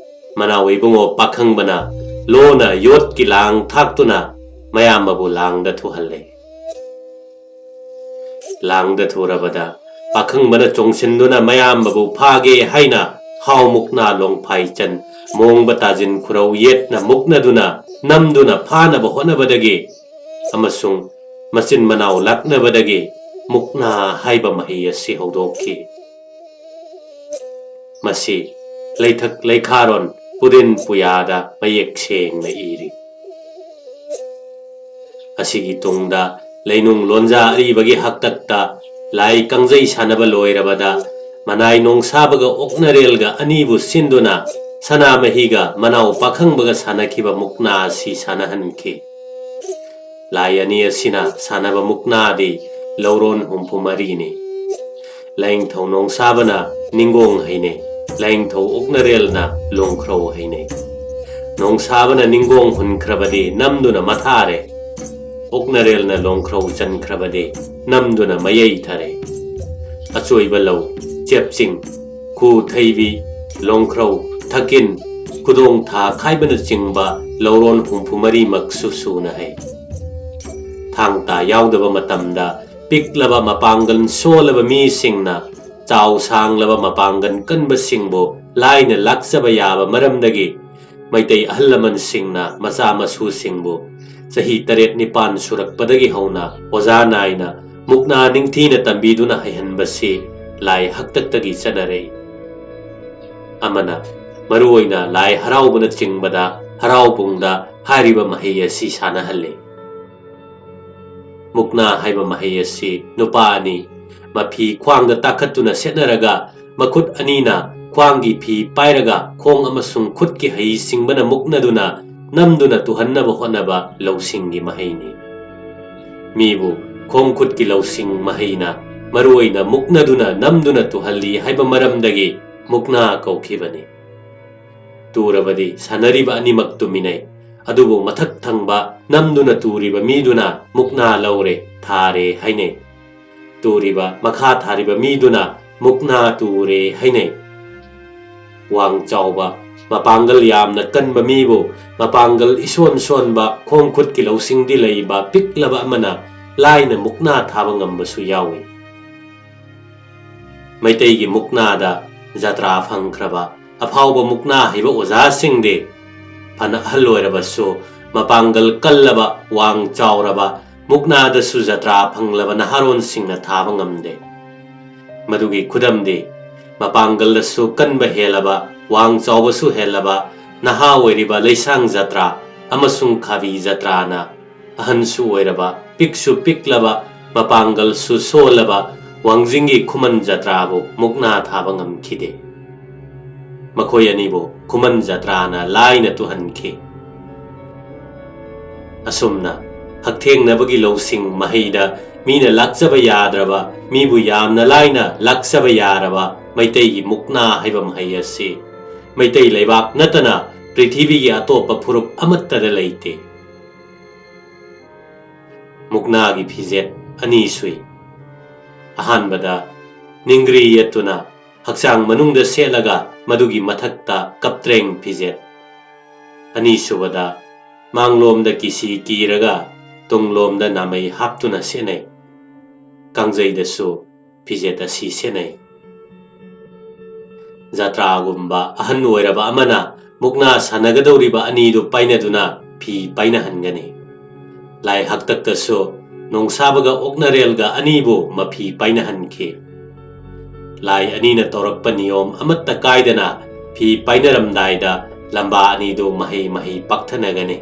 ꯃꯅꯥꯎ ꯏꯕꯨꯡꯉꯣ ꯄꯥꯈꯪꯕꯅ ꯂꯣꯅ ꯌꯣꯠꯀꯤ ꯂꯥꯡ ꯊꯥꯛꯇꯨꯅ ꯃꯌꯥꯝꯕꯕꯨ ꯂꯥꯡꯗ ꯊꯨꯍꯜꯂꯦ꯫ ꯂꯥꯡꯗ ꯊꯨꯔꯕꯗ, ꯄꯥꯈꯪꯕꯅ ꯆꯣꯡꯁꯤꯟꯗꯨꯅ ꯃꯌꯥꯝꯕꯕꯨ ꯐꯥꯒꯦ ꯍꯥꯏꯅ ꯍꯥꯎ ꯃꯨꯛꯅꯥ ꯂꯣꯡꯐꯥꯏ ꯆꯟ, ꯃꯣꯡꯕ ꯇꯥꯖꯤꯟ ꯈꯨꯔꯧ ꯌꯦꯠꯅ ꯃꯨꯛꯅꯗꯨꯅ ꯅꯝꯗꯨꯅ ꯐꯥꯅꯕ ꯍꯣꯠꯅꯕꯗꯒꯤ ꯑꯃꯁꯨꯡ ꯃꯆꯤꯟ ꯃꯅꯥꯎ ꯂꯥꯛꯅꯕꯗꯒꯤ ꯃꯨꯛꯅꯥ ꯍꯥꯏꯕ ꯃꯍꯩ ꯑꯁꯤ ꯍꯧꯗꯣꯛꯈꯤ꯫ ꯃꯁꯤ ꯂꯩꯊꯛ ꯂꯩꯈꯥꯔꯣꯟ ꯄꯨꯔꯤꯟ ꯄꯨꯌꯥꯗ ꯃꯌꯦꯛ ꯁꯦꯡꯅ ꯏꯔꯤ꯫ ꯑꯁꯤꯒꯤ ꯇꯨꯡꯗ ꯂꯩꯅꯨꯡ ꯂꯣꯟꯖꯥ ꯑꯔꯤꯕꯒꯤ ꯍꯥꯛꯇꯛꯇ ꯂꯥꯏ ꯀꯥꯡꯖꯩ ꯁꯥꯟꯅꯕ ꯂꯣꯏꯔꯕꯗ, ꯃꯅꯥꯏ ꯅꯣꯡꯁꯥꯕꯒ ꯑꯣꯛꯅꯔꯦꯜꯒ ꯑꯅꯤꯕꯨ ꯁꯤꯟꯗꯨꯅ ꯁꯅꯥꯃꯍꯤꯒ ꯃꯅꯥꯎ ꯄꯥꯈꯪꯕꯒ ꯁꯥꯟꯅꯈꯤꯕ ꯃꯨꯛꯅꯥ ꯑꯁꯤ ꯁꯥꯟꯅꯍꯟꯈꯤ꯫ ꯂꯥꯏ ꯑꯅꯤ ꯑꯁꯤꯅ ꯁꯥꯟꯅꯕ ꯃꯨꯛꯅꯥꯗꯤ ꯂꯧꯔꯣꯟ ꯍꯨꯝꯐꯨ ꯃꯔꯤꯅꯤ꯫ ꯂꯥꯏꯅꯤꯡꯊꯧ ꯅꯣꯡꯁꯥꯕꯅ ꯅꯤꯡꯒꯣꯡ ꯍꯩꯅꯩ, ꯂꯥꯏꯅꯤꯡꯊꯧ ꯑꯣꯛꯅꯔꯦꯜꯅ ꯂꯣꯡꯈ꯭ꯔꯧ ꯍꯩꯅꯩ꯫ ꯅꯣꯡꯁꯥꯕꯅ ꯅꯤꯡꯒꯣꯡ ꯍꯨꯟꯈ꯭ꯔꯕꯗꯤ ꯅꯝꯗꯨꯅ ꯃꯊꯥꯔꯦ, ꯑꯣꯛꯅꯔꯦꯜꯅ ꯂꯣꯡꯈ꯭ꯔꯧ ꯆꯟꯈ꯭ꯔꯕꯗꯤ ꯅꯝꯗꯨꯅ ꯃꯌꯩ ꯊꯔꯦ꯫ ꯑꯆꯣꯏꯕ ꯂꯧ, ꯆꯦꯞꯆꯤꯡ, ꯈꯨ ꯊꯩꯕꯤ, ꯂꯣꯡꯈ꯭ꯔꯧ, ꯊꯛꯀꯤꯟ, ꯈꯨꯗꯣꯡ ꯊꯥ ꯈꯥꯏꯕꯅꯆꯤꯡꯕ ꯂꯧꯔꯣꯟ ꯍꯨꯝꯐꯨ ꯃꯔꯤꯃꯛꯁꯨ ꯁꯨꯅ ꯍꯩ꯫ ꯊꯥꯡ ꯇꯥ ꯌꯥꯎꯗꯕ ꯃꯇꯝꯗ ꯄꯤꯛꯂꯕ ꯃꯄꯥꯡꯒꯜ ꯁꯣꯜꯂꯕ ꯃꯤꯁꯤꯡꯅ ꯆꯥꯎ ꯁꯥꯡꯂꯕ ꯃꯄꯥꯡꯒꯜ ꯀꯟꯕꯁꯤꯡꯕꯨ ꯂꯥꯏꯅ ꯂꯥꯛꯆꯕ ꯌꯥꯕ ꯃꯔꯝꯗꯒꯤ ꯃꯩꯇꯩ ꯑꯍꯜ ꯂꯃꯟꯁꯤꯡꯅ ꯃꯆꯥ ꯃꯁꯨꯁꯤꯡꯕꯨ ꯆꯍꯤ ꯇꯔꯦꯠ ꯅꯤꯄꯥꯟ ꯁꯨꯔꯛꯄꯗꯒꯤ ꯍꯧꯅ ꯑꯣꯖꯥ ꯅꯥꯏꯅ ꯃꯨꯛꯅꯥ ꯅꯤꯡꯊꯤꯅ ꯇꯝꯕꯤꯗꯨꯅ ꯍꯩꯍꯟꯕꯁꯤ ꯂꯥꯏ ꯍꯥꯛꯇꯛꯇꯒꯤ ꯆꯠꯅꯔꯛꯏ꯫ ꯑꯃꯅ ꯃꯔꯨꯑꯣꯏꯅ ꯂꯥꯏ ꯍꯔꯥꯎꯕꯅꯆꯤꯡꯕꯗ ꯍꯔꯥꯎꯕꯨꯡꯗ ꯍꯥꯏꯔꯤꯕ ꯃꯍꯩ ꯑꯁꯤ ꯁꯥꯟꯅꯍꯜꯂꯤ꯫ ꯃꯨꯛꯅꯥ ꯍꯥꯏꯕ ꯃꯍꯩ ꯑꯁꯤ ꯅꯨꯄꯥ ꯑꯅꯤ ꯃꯐꯤ ꯈ꯭ꯋꯥꯡꯗ ꯇꯥꯈꯠꯇꯨꯅ ꯁꯦꯠꯅꯔꯒ, ꯃꯈꯨꯠ ꯑꯅꯤꯅ ꯈ꯭ꯋꯥꯡꯒꯤ ꯐꯤ ꯄꯥꯏꯔꯒ ꯈꯣꯡ ꯑꯃꯁꯨꯡ ꯈꯨꯠꯀꯤ ꯍꯩ ꯁꯤꯡꯕꯅ ꯃꯨꯛꯅꯗꯨꯅ ꯅꯝꯗꯨꯅ ꯇꯨꯍꯟꯅꯕ ꯍꯣꯠꯅꯕ ꯂꯧꯁꯤꯡꯒꯤ ꯃꯍꯩꯅꯤ꯫ ꯃꯤꯕꯨ ꯈꯣꯡ ꯈꯨꯠꯀꯤ ꯂꯧꯁꯤꯡ ꯃꯍꯩꯅ ꯃꯔꯨꯑꯣꯏꯅ ꯃꯨꯛꯅꯗꯨꯅ ꯅꯝꯗꯨꯅ ꯇꯨꯍꯜꯂꯤ ꯍꯥꯏꯕ ꯃꯔꯝꯗꯒꯤ ꯃꯨꯛꯅꯥ ꯀꯧꯈꯤꯕꯅꯤ꯫ ꯇꯨꯔꯕꯗꯤ ꯁꯥꯟꯅꯔꯤꯕ ꯑꯅꯤꯃꯛ ꯇꯨꯃꯤꯟꯅꯩ꯫ ꯑꯗꯨꯕꯨ ꯃꯊꯛ ꯊꯪꯕ ꯅꯝꯗꯨꯅ ꯇꯨꯔꯤꯕ ꯃꯤꯗꯨꯅ ꯃꯨꯛꯅꯥ ꯂꯧꯔꯦ, ꯊꯥꯔꯦ ꯍꯥꯏꯅꯩ꯫ ꯇꯨꯔꯤꯕ ꯃꯈꯥ ꯊꯥꯔꯤꯕ ꯃꯤꯗꯨꯅ ꯃꯨꯛꯅꯥ ꯇꯨꯔꯦ ꯍꯥꯏꯅꯩ꯫ ꯋꯥꯡ ꯆꯥꯎꯕ, ꯃꯄꯥꯡꯒꯜ ꯌꯥꯝꯅ ꯀꯟꯕ ꯃꯤꯕꯨ ꯃꯄꯥꯡꯒꯜ ꯏꯁꯣꯟ ꯁꯣꯟꯕ, ꯈꯣꯡ ꯈꯨꯠꯀꯤ ꯂꯧꯁꯤꯡꯗꯤ ꯂꯩꯕ ꯄꯤꯛꯂꯕ ꯑꯃꯅ ꯂꯥꯏꯅ ꯃꯨꯛꯅꯥ ꯊꯥꯕ ꯉꯝꯕꯁꯨ ꯌꯥꯎꯏ꯫ ꯃꯩꯇꯩꯒꯤ ꯃꯨꯛꯅꯥꯗ ꯖꯇ꯭ꯔꯥ ꯐꯪꯈ꯭ꯔꯕ ꯑꯐꯥꯎꯕ ꯃꯨꯛꯅꯥ ꯍꯩꯕ ꯑꯣꯖꯥꯁꯤꯡꯗꯤ ꯐꯅ ꯑꯍꯜ ꯑꯣꯏꯔꯕꯁꯨ ꯃꯄꯥꯡꯒꯜ ꯀꯜꯂꯕ, ꯋꯥꯡ ꯆꯥꯎꯔꯕ, ꯃꯨꯛꯅꯥꯗꯁꯨ ꯖꯇ꯭ꯔꯥ ꯐꯪꯂꯕ ꯅꯍꯥꯔꯣꯟꯁꯤꯡꯅ ꯊꯥꯕ ꯉꯝꯗꯦ꯫ ꯃꯗꯨꯒꯤ ꯈꯨꯗꯝꯗꯤ ꯃꯄꯥꯡꯒꯜꯗꯁꯨ ꯀꯟꯕ ꯍꯦꯜꯂꯕ, ꯋꯥꯡ ꯆꯥꯎꯕꯁꯨ ꯍꯦꯜꯂꯕ ꯅꯍꯥ ꯑꯣꯏꯔꯤꯕ ꯂꯩꯁꯥꯡ ꯖꯇ꯭ꯔꯥ ꯑꯃꯁꯨꯡ ꯈꯥꯕꯤ ꯖꯇ꯭ꯔꯥꯅ ꯑꯍꯟꯁꯨ ꯑꯣꯏꯔꯕ, ꯄꯤꯛꯁꯨ ꯄꯤꯛꯂꯕ, ꯃꯄꯥꯡꯒꯜꯁꯨ ꯁꯣꯜꯂꯕ ꯋꯥꯡꯖꯤꯡꯒꯤ ꯈꯨꯃꯟ ꯖꯇ꯭ꯔꯥꯕꯨ ꯃꯨꯛꯅꯥ ꯊꯥꯕ ꯉꯝꯈꯤꯗꯦ꯫ ꯃꯈꯣꯏ ꯑꯅꯤꯕꯨ ꯈꯨꯃꯟ ꯖꯇ꯭ꯔꯥꯅ ꯂꯥꯏꯅ ꯇꯨꯍꯟꯈꯤ꯫ ꯑꯁꯨꯝꯅ ꯍꯛꯊꯦꯡꯅꯕꯒꯤ ꯂꯧꯁꯤꯡ ꯃꯍꯩꯗ ꯃꯤꯅ ꯂꯥꯛꯆꯕ ꯌꯥꯗ꯭ꯔꯕ, ꯃꯤꯕꯨ ꯌꯥꯝꯅ ꯂꯥꯏꯅ ꯂꯥꯛꯆꯕ ꯌꯥꯔꯕ ꯃꯩꯇꯩꯒꯤ ꯃꯨꯛꯅꯥ ꯍꯥꯏꯕ ꯃꯍꯩ ꯑꯁꯤ ꯃꯩꯇꯩ ꯂꯩꯕꯥꯛ ꯅꯠꯇꯅ ꯄ꯭ꯔꯤꯊꯤꯕꯤꯒꯤ ꯑꯇꯣꯞꯄ ꯐꯨꯔꯨꯞ ꯑꯃꯠꯇꯗ ꯂꯩꯇꯦ꯫ ꯃꯨꯛꯅꯥꯒꯤ ꯐꯤꯖꯦꯠ ꯑꯅꯤ ꯁꯨꯏ꯫ ꯑꯍꯥꯟꯕꯗ ꯅꯤꯡꯒ꯭ꯔꯤ ꯌꯦꯠꯇꯨꯅ ꯍꯛꯆꯥꯡ ꯃꯅꯨꯡꯗ ꯁꯦꯠꯂꯒ ꯃꯗꯨꯒꯤ ꯃꯊꯛꯇ ꯀꯞꯇ꯭ꯔꯦꯡ ꯐꯤꯖꯦꯠ꯫ ꯑꯅꯤꯁꯨꯕꯗ ꯃꯥꯡꯂꯣꯝꯗ ꯀꯤꯁꯤ ꯀꯤꯔꯒ ꯇꯨꯡꯂꯣꯝꯗ ꯅꯥꯃꯩ ꯍꯥꯞꯇꯨꯅ ꯁꯦꯠꯅꯩ꯫ ꯀꯥꯡꯖꯩꯗꯁꯨ ꯐꯤꯖꯦꯠ ꯑꯁꯤ ꯁꯦꯠꯅꯩ꯫ ꯖꯇ꯭ꯔꯥꯒꯨꯝꯕ ꯑꯍꯟ ꯑꯣꯏꯔꯕ ꯑꯃꯅ ꯃꯨꯛꯅꯥ ꯁꯥꯟꯅꯒꯗꯧꯔꯤꯕ ꯑꯅꯤꯗꯨ ꯄꯥꯏꯅꯗꯨꯅ ꯐꯤ ꯄꯥꯏꯅꯍꯟꯒꯅꯤ꯫ ꯂꯥꯏ ꯍꯥꯛꯇꯛꯇꯁꯨ ꯅꯣꯡꯁꯥꯕꯒ ꯑꯣꯛꯅꯔꯦꯜꯒ ꯑꯅꯤꯕꯨ ꯃꯐꯤ ꯄꯥꯏꯅꯍꯟꯈꯤ꯫ ꯂꯥꯏ ꯑꯅꯤꯅ ꯇꯧꯔꯛꯄ ꯅꯤꯌꯣꯝ ꯑꯃꯠꯇ ꯀꯥꯏꯗꯅ ꯐꯤ ꯄꯥꯏꯅꯔꯝꯗꯥꯏꯗ ꯂꯝꯕꯥ ꯑꯅꯤꯗꯨ ꯃꯍꯩ ꯃꯍꯩ ꯄꯥꯛꯊꯅꯒꯅꯤ꯫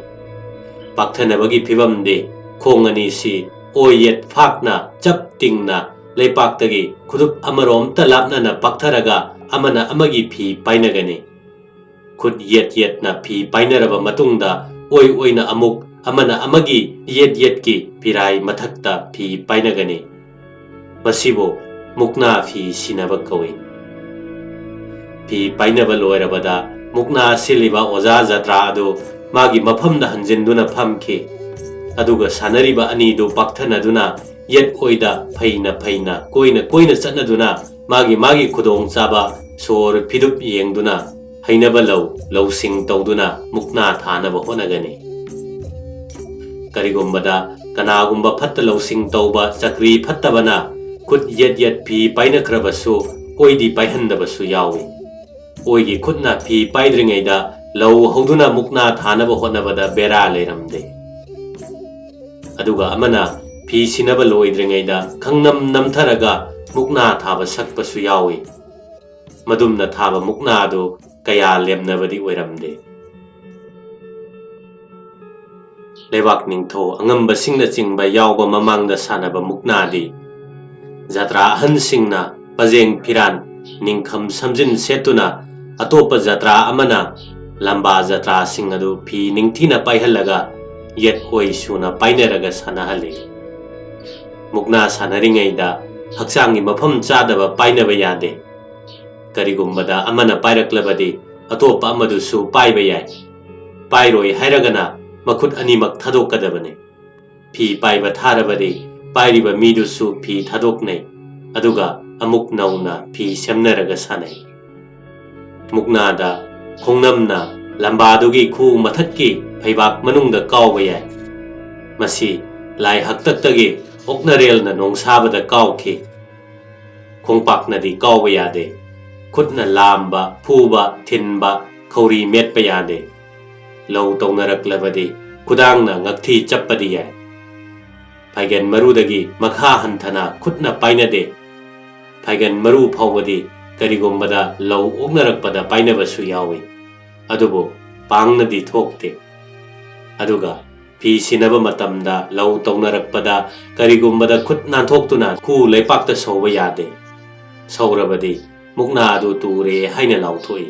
ꯄꯥꯛꯊꯅꯕꯒꯤ ꯐꯤꯕꯝꯗꯤ ꯈꯣꯡ ꯑꯅꯤꯁꯤ ꯑꯣꯏ ꯌꯦꯠ ꯐꯥꯛꯅ ꯆꯞ ꯇꯤꯡꯅ ꯂꯩꯄꯥꯛꯇꯒꯤ ꯈꯨꯗꯨꯞ ꯑꯃꯔꯣꯝꯇ ꯂꯥꯞꯅꯅ ꯄꯥꯛꯊꯔꯒ ꯑꯃꯅ ꯑꯃꯒꯤ ꯐꯤ ꯄꯥꯏꯅꯒꯅꯤ꯫ ꯈꯨꯠ ꯌꯦꯠ ꯌꯦꯠꯅ ꯐꯤ ꯄꯥꯏꯅꯔꯕ ꯃꯇꯨꯡꯗ ꯑꯣꯏ ꯑꯣꯏꯅ ꯑꯃꯨꯛ ꯑꯃꯅ ꯑꯃꯒꯤ ꯌꯦꯠ ꯌꯦꯠꯀꯤ ꯐꯤꯔꯥꯏ ꯃꯊꯛꯇ ꯐꯤ ꯄꯥꯏꯅꯒꯅꯤ꯫ ꯃꯁꯤꯕꯨ ꯃꯨꯛꯅꯥ ꯐꯤ ꯁꯤꯟꯅꯕ ꯀꯧꯏ꯫ ꯐꯤ ꯄꯥꯏꯅꯕ ꯂꯣꯏꯔꯕꯗ ꯃꯨꯛꯅꯥ ꯁꯤꯜꯂꯤꯕ ꯑꯣꯖꯥ ꯖꯇ꯭ꯔꯥ ꯑꯗꯨ ꯃꯥꯒꯤ ꯃꯐꯝꯗ ꯍꯟꯖꯤꯟꯗꯨꯅ ꯐꯝꯈꯤ꯫ ꯑꯗꯨꯒ ꯁꯥꯟꯅꯔꯤꯕ ꯑꯅꯤꯗꯨ ꯄꯥꯛꯊꯅꯗꯨꯅ ꯌꯦꯠ ꯑꯣꯏꯗ ꯐꯩꯅ ꯐꯩꯅ ꯀꯣꯏꯅ ꯀꯣꯏꯅ ꯆꯠꯅꯗꯨꯅ ꯃꯥꯒꯤ ꯃꯥꯒꯤ ꯈꯨꯗꯣꯡꯆꯥꯕ ꯁꯣꯔ ꯐꯤꯗꯨꯞ ꯌꯦꯡꯗꯨꯅ ꯍꯩꯅꯕ ꯂꯧ ꯂꯧꯁꯤꯡ ꯇꯧꯗꯨꯅ ꯃꯨꯛꯅꯥ ꯊꯥꯅꯕ ꯍꯣꯠꯅꯒꯅꯤ꯫ ꯀꯔꯤꯒꯨꯝꯕꯗ ꯀꯅꯥꯒꯨꯝꯕ ꯐꯠꯇ ꯂꯧꯁꯤꯡ ꯇꯧꯕ ꯆꯀ꯭ꯔꯤ ꯐꯠꯇꯕꯅ ꯈꯨꯠ ꯌꯦꯠ ꯌꯦꯠ ꯐꯤ ꯄꯥꯏꯅꯈ꯭ꯔꯕꯁꯨ ꯑꯣꯏꯗꯤ ꯄꯥꯏꯍꯟꯗꯕꯁꯨ ꯌꯥꯎꯏ꯫ ꯑꯣꯏꯒꯤ ꯈꯨꯠꯅ ꯐꯤ ꯄꯥꯏꯗ꯭ꯔꯤꯉꯩꯗ ꯂꯧ ꯍꯧꯗꯨꯅ ꯃꯨꯛꯅꯥ ꯊꯥꯅꯕ ꯍꯣꯠꯅꯕꯗ ꯕꯦꯔꯥ ꯂꯩꯔꯝꯗꯦ꯫ ꯑꯗꯨꯒ ꯑꯃꯅ ꯐꯤ ꯁꯤꯟꯅꯕ ꯂꯣꯏꯗ꯭ꯔꯤꯉꯩꯗ ꯈꯪꯅꯝ ꯅꯝꯊꯔꯒ ꯃꯨꯛꯅꯥ ꯊꯥꯕ ꯁꯛꯄꯁꯨ ꯌꯥꯎꯏ꯫ ꯃꯗꯨꯝꯅ ꯊꯥꯕ ꯃꯨꯛꯅꯥ ꯑꯗꯨ ꯀꯌꯥ ꯂꯦꯝꯅꯕꯗꯤ ꯑꯣꯏꯔꯝꯗꯦ꯫ ꯂꯩꯕꯥꯛ ꯅꯤꯡꯊꯧ ꯑꯉꯝꯕꯁꯤꯡꯅꯆꯤꯡꯕ ꯌꯥꯎꯕ ꯃꯃꯥꯡꯗ ꯁꯥꯟꯅꯕ ꯃꯨꯛꯅꯥꯗꯤ ꯖꯇ꯭ꯔꯥ ꯑꯍꯟꯁꯤꯡꯅ ꯄꯖꯦꯡ ꯐꯤꯔꯥꯟ ꯅꯤꯡꯈꯝ ꯁꯝꯖꯤꯟ ꯁꯦꯠꯇꯨꯅ ꯑꯇꯣꯞꯄ ꯖꯇ꯭ꯔꯥ ꯑꯃꯅ ꯂꯝꯕꯥ ꯖꯇ꯭ꯔꯥꯁꯤꯡ ꯑꯗꯨ ꯐꯤ ꯅꯤꯡꯊꯤꯅ ꯄꯥꯏꯍꯜꯂꯒ ꯌꯦꯠ ꯑꯣꯏ ꯁꯨꯅ ꯄꯥꯏꯅꯔꯒ ꯁꯥꯟꯅꯍꯜꯂꯤ꯫ ꯃꯨꯛꯅꯥ ꯁꯥꯟꯅꯔꯤꯉꯩꯗ ꯍꯛꯆꯥꯡꯒꯤ ꯃꯐꯝ ꯆꯥꯗꯕ ꯄꯥꯏꯅꯕ ꯌꯥꯗꯦ꯫ ꯀꯔꯤꯒꯨꯝꯕꯗ ꯑꯃꯅ ꯄꯥꯏꯔꯛꯂꯕꯗꯤ ꯑꯇꯣꯞꯄ ꯑꯃꯗꯨꯁꯨ ꯄꯥꯏꯕ ꯌꯥꯏ꯫ ꯄꯥꯏꯔꯣꯏ ꯍꯥꯏꯔꯒꯅ ꯃꯈꯨꯠ ꯑꯅꯤꯃꯛ ꯊꯥꯗꯣꯛꯀꯗꯕꯅꯤ꯫ ꯐꯤ ꯄꯥꯏꯕ ꯊꯥꯔꯕꯗꯤ ꯄꯥꯏꯔꯤꯕ ꯃꯤꯗꯨꯁꯨ ꯐꯤ ꯊꯥꯗꯣꯛꯅꯩ, ꯑꯗꯨꯒ ꯑꯃꯨꯛ ꯅꯧꯅ ꯐꯤ ꯁꯦꯝꯅꯔꯒ ꯁꯥꯟꯅꯩ꯫ ꯃꯨꯛꯅꯥꯗ ꯈꯣꯡꯅꯝꯅ ꯂꯝꯕꯥꯗꯨꯒꯤ ꯈꯨ ꯃꯊꯛꯀꯤ ꯐꯩꯕꯥꯛ ꯃꯅꯨꯡꯗ ꯀꯥꯎꯕ ꯌꯥꯏ꯫ ꯃꯁꯤ ꯂꯥꯏ ꯍꯥꯛꯇꯛꯇꯒꯤ ꯑꯣꯛꯅꯔꯦꯜꯅ ꯅꯣꯡꯁꯥꯕꯗ ꯀꯥꯎꯈꯤ꯫ ꯈꯣꯡꯄꯥꯛꯅꯗꯤ ꯀꯥꯎꯕ ꯌꯥꯗꯦ꯫ ꯈꯨꯠꯅ ꯂꯥꯝꯕ, ꯐꯨꯕ, ꯊꯤꯟꯕ, ꯈꯧꯔꯤ ꯃꯦꯠꯄ ꯌꯥꯗꯦ꯫ ꯂꯧ ꯇꯧꯅꯔꯛꯂꯕꯗꯤ ꯈꯨꯗꯥꯡꯅ ꯉꯛꯊꯤ ꯆꯞꯄꯗꯤ ꯌꯥꯏ꯫ ꯐꯥꯏꯒꯟ ꯃꯔꯨꯗꯒꯤ ꯃꯈꯥ ꯍꯟꯊꯅ ꯈꯨꯠꯅ ꯄꯥꯏꯅꯗꯦ꯫ ꯐꯥꯏꯒꯟ ꯃꯔꯨ ꯐꯥꯎꯕꯗꯤ ꯀꯔꯤꯒꯨꯝꯕꯗ ꯂꯧ ꯑꯣꯛꯅꯔꯛꯄꯗ ꯄꯥꯏꯅꯕꯁꯨ ꯌꯥꯎꯏ, ꯑꯗꯨꯕꯨ ꯄꯥꯡꯅꯗꯤ ꯊꯣꯛꯇꯦ꯫ ꯑꯗꯨꯒ ꯐꯤ ꯁꯤꯟꯅꯕ ꯃꯇꯝꯗ ꯂꯧ ꯇꯧꯅꯔꯛꯄꯗ ꯀꯔꯤꯒꯨꯝꯕꯗ ꯈꯨꯠ ꯅꯥꯟꯊꯣꯛꯇꯨꯅ ꯈꯨ ꯂꯩꯄꯥꯛꯇ ꯁꯧꯕ ꯌꯥꯗꯦ꯫ ꯁꯧꯔꯕꯗꯤ ꯃꯨꯛꯅꯥ ꯑꯗꯨ ꯇꯨꯔꯦ ꯍꯥꯏꯅ ꯂꯥꯎꯊꯣꯛꯏ꯫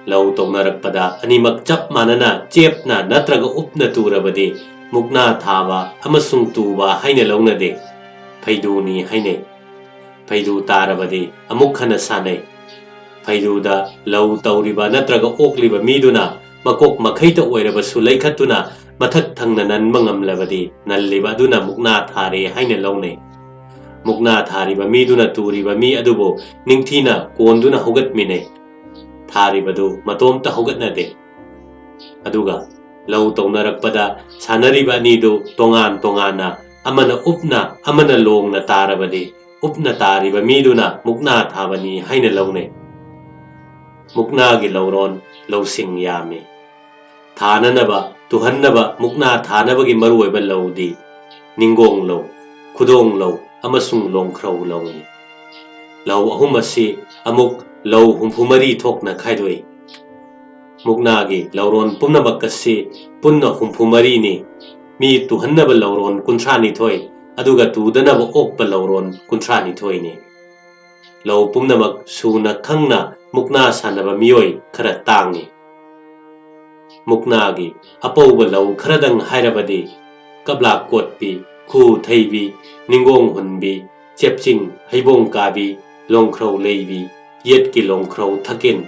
ꯂꯧ ꯇꯧꯅꯔꯛꯄꯗ ꯑꯅꯤꯃꯛ ꯆꯞ ꯃꯥꯟꯅꯅ ꯆꯦꯞꯅ ꯅꯠꯇ꯭ꯔꯒ ꯎꯞꯅ ꯇꯨꯔꯕꯗꯤ ꯃꯨꯛꯅꯥ ꯊꯥꯕ ꯑꯃꯁꯨꯡ ꯇꯨꯕ ꯍꯥꯏꯅ ꯂꯧꯅꯗꯦ, ꯐꯩꯗꯨꯅꯤ ꯍꯥꯏꯅꯩ꯫ ꯐꯩꯗꯨ ꯇꯥꯔꯕꯗꯤ ꯑꯃꯨꯛ ꯍꯟꯅ ꯁꯥꯟꯅꯩ꯫ ꯐꯩꯗꯨꯗ ꯂꯧ ꯇꯧꯔꯤꯕ ꯅꯠꯇ꯭ꯔꯒ ꯑꯣꯛꯂꯤꯕ ꯃꯤꯗꯨꯅ ꯃꯀꯣꯛ ꯃꯈꯩꯇ ꯑꯣꯏꯔꯕꯁꯨ ꯂꯩꯈꯠꯇꯨꯅ ꯃꯊꯛ ꯊꯪꯅ ꯅꯟꯕ ꯉꯝꯂꯕꯗꯤ ꯅꯜꯂꯤꯕ ꯑꯗꯨꯅ ꯃꯨꯛꯅꯥ ꯊꯥꯔꯦ ꯍꯥꯏꯅ ꯂꯧꯅꯩ꯫ ꯃꯨꯛꯅꯥ ꯊꯥꯔꯤꯕ ꯃꯤꯗꯨꯅ ꯇꯨꯔꯤꯕ ꯃꯤ ꯑꯗꯨꯕꯨ ꯅꯤꯡꯊꯤꯅ ꯀꯣꯟꯗꯨꯅ ꯍꯧꯒꯠꯃꯤꯟꯅꯩ꯫ ꯊꯥꯔꯤꯕꯗꯨ ꯃꯇꯣꯝꯇ ꯍꯧꯒꯠꯅꯗꯦ꯫ ꯑꯗꯨꯒ ꯂꯧ ꯇꯧꯅꯔꯛꯄꯗ ꯁꯥꯟꯅꯔꯤꯕ ꯑꯅꯤꯗꯨ ꯇꯣꯉꯥꯟ ꯇꯣꯉꯥꯟꯅ, ꯑꯃꯅ ꯎꯞꯅ ꯑꯃꯅ ꯂꯣꯡꯅ ꯇꯥꯔꯕꯗꯤ ꯎꯞꯅ ꯇꯥꯔꯤꯕ ꯃꯤꯗꯨꯅ ꯃꯨꯛꯅꯥ ꯊꯥꯕꯅꯤ ꯍꯥꯏꯅ ꯂꯧꯅꯩ꯫ ꯃꯨꯛꯅꯥꯒꯤ ꯂꯧꯔꯣꯟ ꯂꯧꯁꯤꯡ ꯌꯥꯝꯃꯤ꯫ ꯊꯥꯅꯅꯕ, ꯇꯨꯍꯟꯅꯕ ꯃꯨꯛꯅꯥ ꯊꯥꯅꯕꯒꯤ ꯃꯔꯨꯑꯣꯏꯕ ꯂꯧꯗꯤ ꯅꯤꯡꯒꯣꯡ ꯂꯧ, ꯈꯨꯗꯣꯡ ꯂꯧ ꯑꯃꯁꯨꯡ ꯂꯣꯡꯈ꯭ꯔꯧ ꯂꯧꯅꯤ꯫ ꯂꯧ ꯑꯍꯨꯝ ꯑꯁꯤ ꯑꯃꯨꯛ ꯂꯧ ꯍꯨꯝꯐꯨ ꯃꯔꯤ ꯊꯣꯛꯅ ꯈꯥꯏꯗꯣꯛꯏ꯫ ꯃꯨꯛꯅꯥꯒꯤ ꯂꯧꯔꯣꯟ ꯄꯨꯝꯅꯃꯛ ꯑꯁꯤ ꯄꯨꯟꯅ ꯍꯨꯝꯐꯨ ꯃꯔꯤꯅꯤ꯫ ꯃꯤ ꯇꯨꯍꯟꯅꯕ ꯂꯧꯔꯣꯟ ꯀꯨꯟꯊ꯭ꯔꯥ ꯅꯤꯊꯣꯏ, ꯑꯗꯨꯒ ꯇꯨꯗꯅꯕ ꯑꯣꯛꯄ ꯂꯧꯔꯣꯟ ꯀꯨꯟꯊ꯭ꯔꯥ ꯅꯤꯊꯣꯏꯅꯤ꯫ ꯂꯧ ꯄꯨꯝꯅꯃꯛ ꯁꯨꯅ ꯈꯪꯅ ꯃꯨꯛꯅꯥ ꯁꯥꯟꯅꯕ ꯃꯤꯑꯣꯏ ꯈꯔ ꯇꯥꯡꯏ꯫ ꯃꯨꯛꯅꯥꯒꯤ ꯑꯄꯧꯕ ꯂꯧ ꯈꯔꯗꯪ ꯍꯥꯏꯔꯕꯗꯤ ꯀꯞꯂꯥꯛ ꯀꯣꯠꯄꯤ, ꯈꯨ ꯊꯩꯕꯤ, ꯅꯤꯡꯒꯣꯡ ꯍꯨꯟꯕꯤ, ꯆꯦꯞꯆꯤꯡ, ꯍꯩꯕꯣꯡ ꯀꯥꯕꯤ, ꯂꯣꯡꯈ꯭ꯔꯧ ꯂꯩꯕꯤ, ꯌꯦꯠꯀꯤ ꯂꯣꯡꯈ꯭ꯔꯧ ꯊꯛꯀꯤꯟ,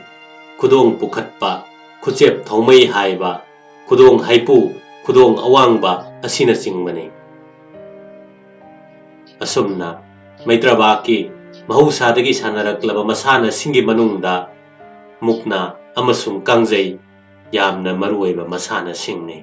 ꯈꯨꯗꯣꯡ ꯄꯨꯈꯠꯄ, ꯈꯨꯆꯦꯞ ꯊꯧꯃꯩ ꯍꯥꯏꯕ, ꯈꯨꯗꯣꯡ ꯍꯩꯄꯨ, ꯈꯨꯗꯣꯡ ꯑꯋꯥꯡꯕ ꯑꯁꯤꯅꯆꯤꯡꯕꯅꯤ꯫ ꯑꯁꯨꯝꯅ ꯃꯩꯇ꯭ꯔꯕꯥꯛꯀꯤ ꯃꯍꯧꯁꯥꯗꯒꯤ ꯁꯥꯟꯅꯔꯛꯂꯕ ꯃꯁꯥꯟꯅꯁꯤꯡꯒꯤ ꯃꯅꯨꯡꯗ ꯃꯨꯛꯅꯥ ꯑꯃꯁꯨꯡ ꯀꯥꯡꯖꯩ ꯌꯥꯝꯅ ꯃꯔꯨꯑꯣꯏꯕ ꯃꯁꯥꯟꯅꯁꯤꯡꯅꯤ꯫